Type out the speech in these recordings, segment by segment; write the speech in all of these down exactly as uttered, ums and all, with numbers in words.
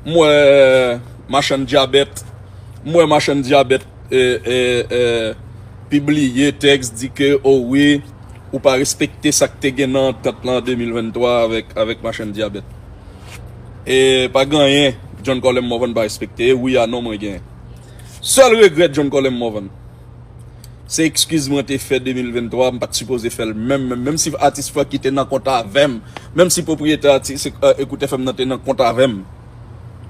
M wè machann dyabèt, m wè machann dyabèt e, e, e, pibliye tèks di ke, o wi, ou pa respekte sa k te gen nan antant lan an de mil venntwa avèk, avèk machann dyabèt. E pa gen anyen John Colem Morvan pa respekte. E wi a non mwen genyen. Sèl regrè John Colem Morvan, se ekskiz mwen te fè de mil venntwa, m pa t sipoze fè l menm, menm, menm si atis Francky te nan kont avè m, menm si pwopriyetè atis, e, Ekout F M nan te nan kont avè m,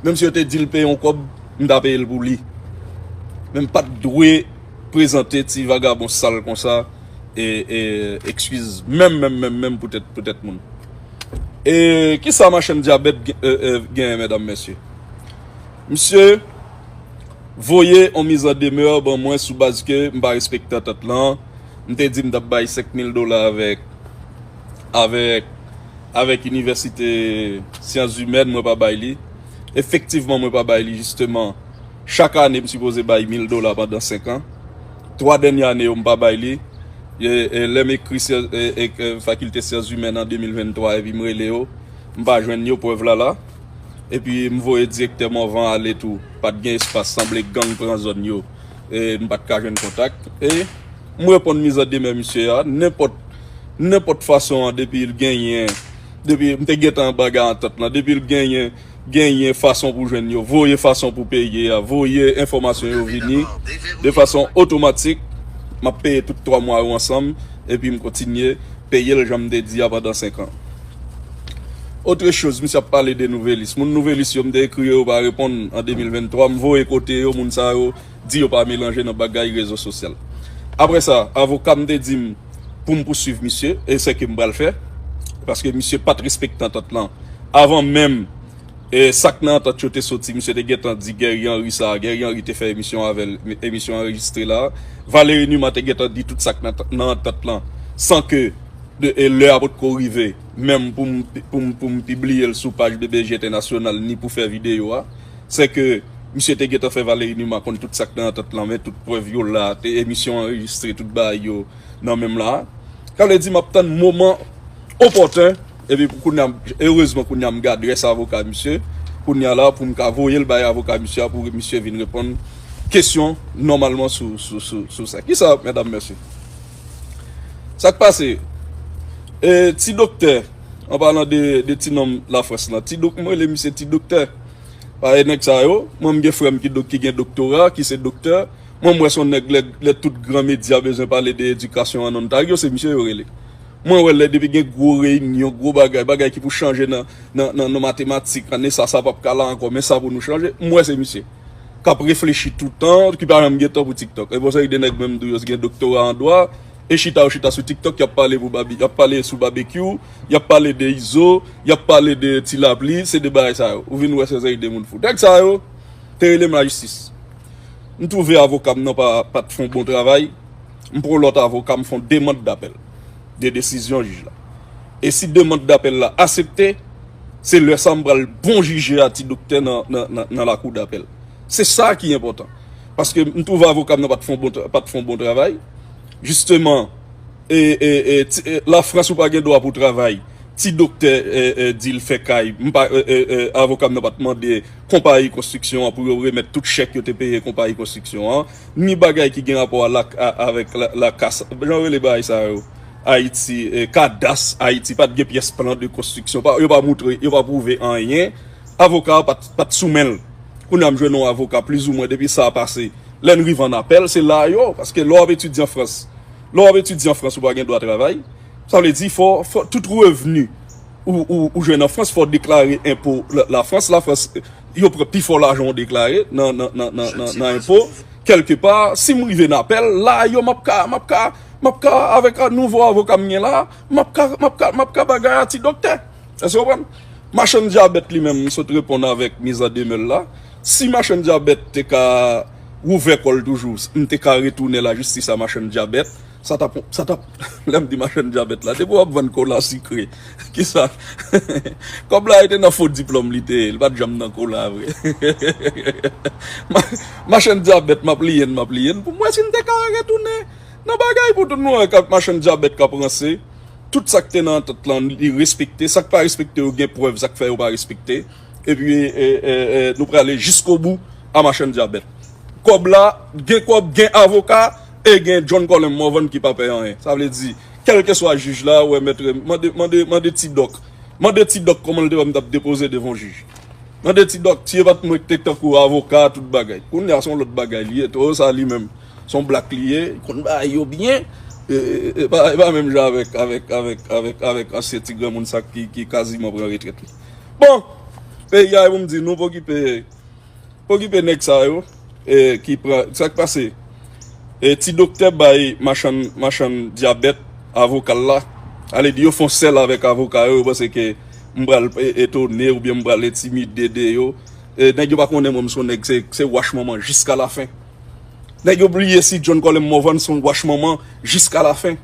menm si yo te di l peye yon kòb, m ta peye l pou li. Men m pa t dwe prezante ti vagabon sal konsa, e, e, ekskiz menm, menm, menm, menm pou tèt, pou tèt moun. E kisa machann dyabèt gen, e, e, genyen, medam, mesye? Misye voye yon mizandemè ban mwen sou baz ke m pa respekte antant lan. M te di m t ap bay senk mil dola avèk, avèk, avèk Inivèsite Syans Imèn, mwen pa bay li. Efektivman, mwen pa bay li, jisteman. Chak ane, m sipoze bay mil dola pandan senk an. Twa dènye ane yo, m pa bay li. E, e, lè m ekri syans, e, e, e, Fakilte Syans Imèn an de mil venntwa, epi m rele yo, m pa jwenn yo, prèv la la. Epi m voye direktè Morvan ale tou. Pa t gen espas, sanble gang pran zòn yo. E m pa t ka jwenn kontak. E m reponn mizandemè misye a, nenpòt, nenpòt fason an, depi l genyen, depi m te gentan bagay antant lan, depi l genyen, genyen fason pou jwenn yo, voye fason pou peye a, voye enfòmasyon yo vini de fason otomatik. M ap peye tout twa mwa yo ansanm, epi m kontinye peye l jan m te di a pandan senk an. Otre choz, misye ap pale de Nouvelis. Moun Nouvelis yo, m te ekri yo, yo pa reponn an de mil venntwa. M voye kote yo, moun sa yo di yo pa melanje nan bagay rezo sosyal. Apre sa, avoka m te di m pou m pouswiv misye, e se ke m pral fè, paske misye pa t respekte antant lan. Avan menm, e, sa k nan antant yo te soti, misye te gentan di Guerrier Henry sa, Guerrier Henry te fè emisyon avè l, emisyon anrejistre la. Valery Numa te gentan di tout sa k nan, nan antant lan, san ke de, e lè a potko rive, menm pou m, pou m, pou m pibliye l sou paj B B J Entènasyonal, ni pou fè videyo a, se ke misye te gentan fè Valery Numa konn tout sa k nan antant lan, men tout prèv yo la, te emisyon anrejistre, tout bagay yo nan men m la. Sa vle di, m ap tann moman opòten, epi pou kounye a, erezman, kounye a, m gen adrès avoka misye, kounye a la, pou m ka voye l bay avoka misye a, pou misye vin reponn kesyon nòmalman sou, sou, sou, sou sa. Kisa, medam, mesye? Sa k pase? E, ti doktè, an palan de, de ti nonm Lafrans lan, ti dok-, m rele misye ti doktè. Paske nèg sa yo, mwen m gen frè m ki dok-, ki gen doktora, ki se doktè. Mwen m wè se yon nèg lè, lè tout gran medya bezwen pale de edikasyon an Ontario, se misye yo rele. Mwen wè lè depi gen gwo reyinyon, gwo bagay, bagay ki pou chanje nan, nan, nan, nan matematik, an esa sa p ap ka la ankò, men sa pou nou chanje, m wè se misye k ap reflechi toutan, ki pa janm gen tan pou TikTok. E bon, se de nèg menm tou yo gen doktora an dwa, e chita yo chita sou TikTok, y ap pale pou babi-, y ap pale sou babekyou, y ap pale de Izo, y ap pale de Ti Lapli, se de bagay sa yo. Ou vin wè se seri de moun fou. Nèg sa yo te rele m lajistis. M twouve avoka m nan pa, pa t fè yon bon travay. M pran yon lòt avoka, m fè yon demann dapèl de desizyon jij la. E si demann dapèl la asepte, se lè sa m pral bon jije a ti doktè nan, nan, nan, nan lakou dapèl. Se sa ki enpòtan. Paske m twouve avoka m nan pa t fè yon bon tra-, pa t fè yon bon travay. Jisteman, e, e, e, ti, e, Lafrans ou pa gen dwa pou travay. Ti doktè, e, e, di l fè kay. M pa, e, e, e, avoka m nan pa t mande konpayi konstriksyon an pou yo remèt tout chèk yo te peye konpayi konstriksyon an, ni bagay ki gen rapò a la, a, avèk la, lakas, jan yo rele bagay sa yo, Ayiti, e, kadas Ayiti, pa t gen pyès plan de konstriksyon, pa, yo pa moutre, yo pa pwouve anyen. Avoka a pa t, pa t sou men l. Kounye a m jwenn yon avoka plizoumwen depi sa a pase. Lè n rive an apèl, se la yo, paske lè w ap etidye an Frans, lè w ap etidye an Frans, ou pa gen dwa travay. Sa vle di, fò, fò tout revni ou, ou, ou jwenn an Frans, fò w deklare enpo la, Lafrans. Lafrans, yo pran pi fò lajan w deklare nan, nan, nan, nan, nan, nan enpo. Kèlkepa, si m rive n apèl, la yo, m ap ka, m ap ka, m ap ka, avèk nouvo avoka m gen la, m ap ka, m ap ka, m ap ka bagay a ti doktè. Èske w konprann? Machann dyabèt li menm, m sot reponn avèk mizandemè l la. Si machann dyabèt te ka ouvè kò l toujou, m te ka retounen lajistis a machann dyabèt. Sa t ap, sa t ap, lè m di machann dyabèt la, depi w ap vann kola sikre, kisa? Kòb la, e te nan fo diplòm li te ye, li pa t janm nan kola vre. Ma-, machann dyabèt, m ap liyen, m ap liyen. Pou m wè si m te ka retounen nan bagay pou tout nou wè k ap machann dyabèt k ap ranse. Tout sa k te nan antant lan, li respekte. Sa k pa respekte yo, gen prèv sa k fè yo pa respekte. epi e, e, e, nou prale jiskobou a machann dyabèt. Kòb la, gen kòb, gen avoka, e gen John Colem Morvan ki pa pè anyen. Sa vle di, kèlkeswa jij la, wè mèt, mande, mande, mande Ti Dòk. Mande Ti Dòk kòman l te wè m t ap depoze devan yon jij. Mande Ti Dòk, Ti Evat mwen te tankou avoka, tout bagay. Kounye a se yon lòt bagay li ye, Toro sa li menm, se yon blak li ye, li konn bagay yo byen. E, e, e pa, e pa menm jan avèk, avèk, avèk, avèk, avèk ansyen ti granmoun sa ki, ki kaziman pran retrèt li. Bon, peyi a, e pou m di nou, pa okipe, pa okipe nèg sa yo, e, ki pran, sa k pase? E, Ti Doktè bay machann, machann dyabèt, avoka l la. Ale di yo fè yon sèl avèk avoka yo, yo panse ke m pral e, etone oubyen m pral entimide de yo. E, nèg yo pa konnen mwen, m se yon nèg, se, se wach manman jiska lafen. Nèg yo bliye si John Colem Morvan se yon wach manman jiska lafen.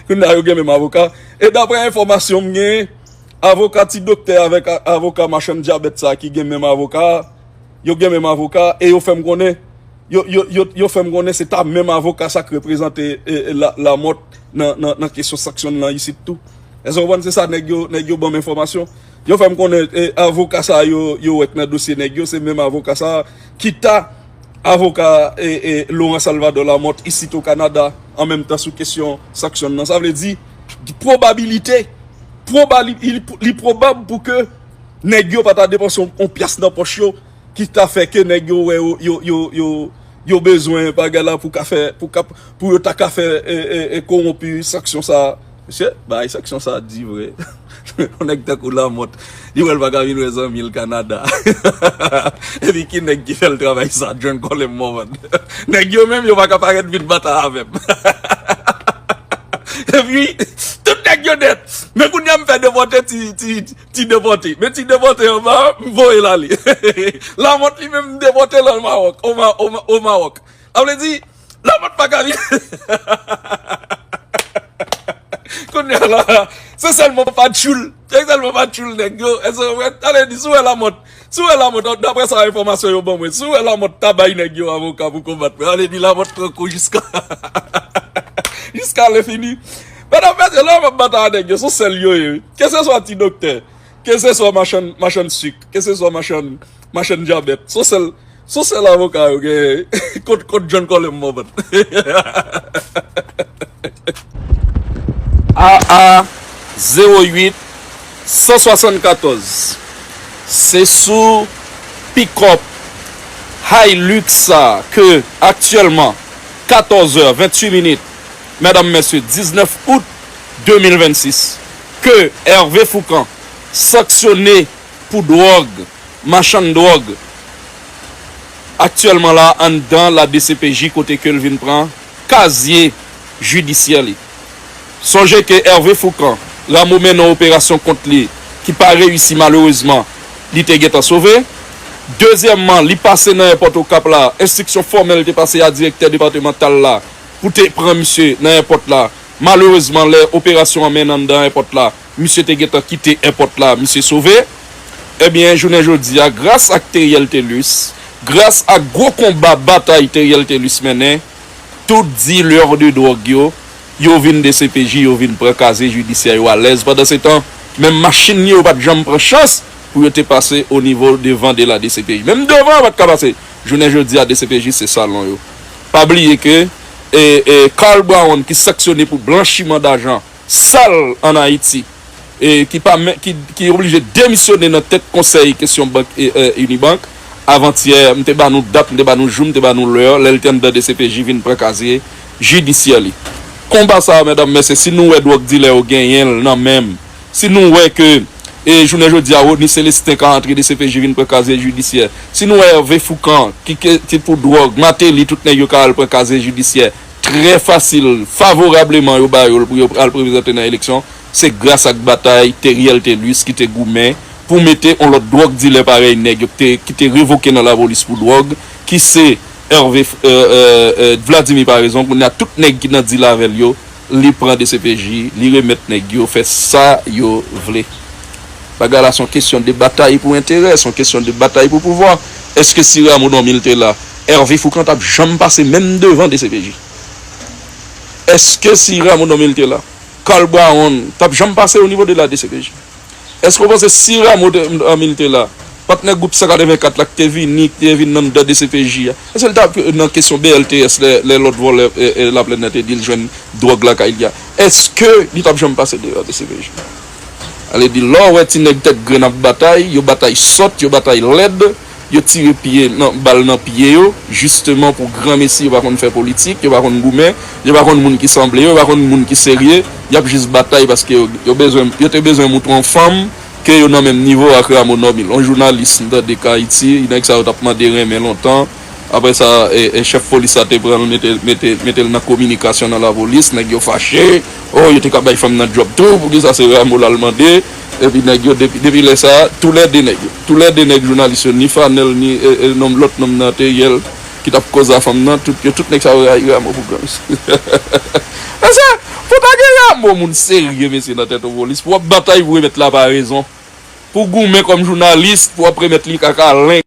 Kounye a yo gen menm avoka. E daprè enfòmasyon m genyen, avoka Ti Doktè avèk a, avoka machann dyabèt sa ki gen menm avoka, yo gen menm avoka, e yo fè m konnen, yo, yo, yo, yo fè m konnen se ta menm avoka sa k reprezante e, e, la, Lamòt nan, nan, nan kesyon sanksyon nan isit tou. Èske w konprann? Se sa nèg yo, nèg yo ban m enfòmasyon. Yo fè m konnen e, avoka sa yo, yo wè k nan dosye nèg yo, se menm avoka sa ki ta avoka e, e, Laurent Salvador Lamothe isit o Kanada, an menm tan sou kesyon sanksyon nan. Sa vle di, pwobabilite, pwobali-, li, li pwobab pou ke nèg yo pa ta depanse yon, yon pyès nan pòch yo, ki ta fè ke nèg yo wè yo, yo, yo, yo, yo bezwen bagay la pou ka fè, pou ka, pou yo ta ka fè e, e, e, kowonpi sanksyon sa. Mesye, bagay sanksyon sa di vre. Yon nèg tankou Lamothe, li wè l pa ka vin wè zanmi l Kanada. Epi ki nèg ki fè l travay sa? John Colem Morvan. Nèg yo menm, yo pa ka parèt vin batay avè m. Epi, tout nèg yo nèt. Men kounye a m fè depòte ti, ti, ti depòte. Men ti depòte anba, m voye l ale. Lamothe li menm, m depòte l an Mawòk, o Ma-, o Ma-, o Mawòk. Sa vle di, Lamothe pa ka vin. Kounye a la, se sèlman pa tchoul. Se sèlman pa tchoul nèg yo. Èske w wè? Ale di, si w wè Lamothe, si w wè Lamothe, daprè sa enfòmasyon yo ban mwen, si w wè Lamothe ta bay nèg yo avoka pou konbat mwen, ale di Lamothe pran kou jiska, jiska lenfini. Medam, mesye, lè w ap batay ak nèg yo, se sèl yo ye, wi. Keseswa ti doktè, keseswa machann, machann sik, keseswa machann, machann dyabèt, se sèl, se sèl avoka yo genyen kont, kont John Colem Morvan. A A zewo uit san swasannkatòz. Se sou pikòp Hilux sa ke aktyèlman, katòz è venntuit minit, medam, mesye, diznèf out de mil vennsis, ke Hervé Foucan sanksyone pou dwòg, machann dwòg, aktyèlman la anndan la D C P J kote ke l vin pran kazye jidisyè li. Sonje ke Hervé Foucan, Rameau mennen yon operasyon kont li ki pa reyisi malerezman, li te gentan sove. Dezyèmman, li pase nan èpòt Okap la, enstriksyon fòmèl te pase a direktè depatmantal la pou te pran misye nan èpòt la. Malerezman, lè operasyon an mennen anndan èpòt la, misye te gentan kite èpòt la, misye sove. Ebyen, jounen jodi a, gras ak Theriel Thelus, gras ak gwo konba batay Theriel Thelus mennen, tout dilè de dwòg yo, yo vin D C P J, yo vin pran kazye jidisyè yo alèz. Pandansetan, menm machin yo, yo pa t janm pran chans pou yo te pase o nivo devan de la D C P J. Menm devan, yo pa t ka pase. Jounen jodi a, D C P J se salon yo. Pa bliye ke, e, e, Carl Brown ki sanksyone pou blanchiman dajan sal ann Ayiti, e ki pa men, ki, ki oblije demisyone nan tèt konsèy kesyon bank, e, e, Unibank. Avantyè, m te ba nou dat, m te ba nou jou, m te ba nou lè, lè l te anndan D C P J vin pran kazye jidisyè li. Konba sa a, medam, mesye, si nou wè dwòg dilè yo genyen l nan men m, si nou wè ke, e, jounen jodi a, Rony Célestin ka antre D C P J vin pran kazye jidisyè, si nou wè Hervé Foucan ki, ki, ki pou dwòg, Martelly, tout nèg yo ka al pran kazye jidisyè, trè fasil, favorableman yo ba yo l pou yo al prezante nan eleksyon, se gras ak batay Theriel Thelus ki te goumen pou mete yon lòt dwòg dilè parèy nèg yo ki te, ki te revoke nan lapolis pou dwòg, ki se Hervé, e, e, e, Vladimir Paraison. Kounye a, tout nèg ki nan dil avè l yo, li pran D C P J, li remèt nèg yo fè sa yo vle. Bagay la se yon kesyon de batay pou enterè, se yon kesyon de batay pou pouvwa. Èske si Rameau Dormil te la, Hervé Foucan t ap janm pase menm devan D C P J? Èske si Rameau Dormil te la, Carl Brown t ap janm pase o nivo de la D C P J? Èske w panse si Rameau te, Anmil te la, patnè gwoup san katrevenkat la ki te vini, ki te vin anndan D C P J a, èske l t ap nan kesyon B L T S lè, lè lòt vòlè e, e Laplèn nan te di l jwenn dwòg lakay li a? Èske li t ap janm pase deyò D C P J? Ale di, lè w wè ti nèg tèt grenn ap batay, yo batay sòt, yo batay lèd, yo tire pye nan, bal nan pye yo, jisteman pou granmesi yo pa konn fè politik, yo pa konn goumen, yo pa konn moun ki sanble yo, yo pa konn moun ki serye, y ap jis batay paske yo, yo bezwen, yo te bezwen moutre yon fanm ke yo nan menm nivo ak Rameau Normil. Yon jounalis m tande k Ayiti, nèg sa yo t ap mande renmen lontan. Apre sa, e, e chèf polis la te pran l, mete, mete, mete l nan kominikasyon nan lapolis, nèg yo fache. Oh, yo te ka bay fanm nan djòb tou, poukisa se Rameau l al mande? Epi nèg yo, depi, depi lè sa, toulède nèg yo. Toulède nèg jounalis yo, ni Fanel, ni e, e, nonm, lòt nonm nan, Teriel, ki t ap koz a fanm nan, tout, yo, tout nèg sa yo rayi Rameau pou granmesi. Mesye, fò ta gen Rameau, moun serye, mesye, nan Tètopolis, pou w ap batay pou remèt laparezon, pou goumen kòm jounalis, pou w ap remèt li kaka, len.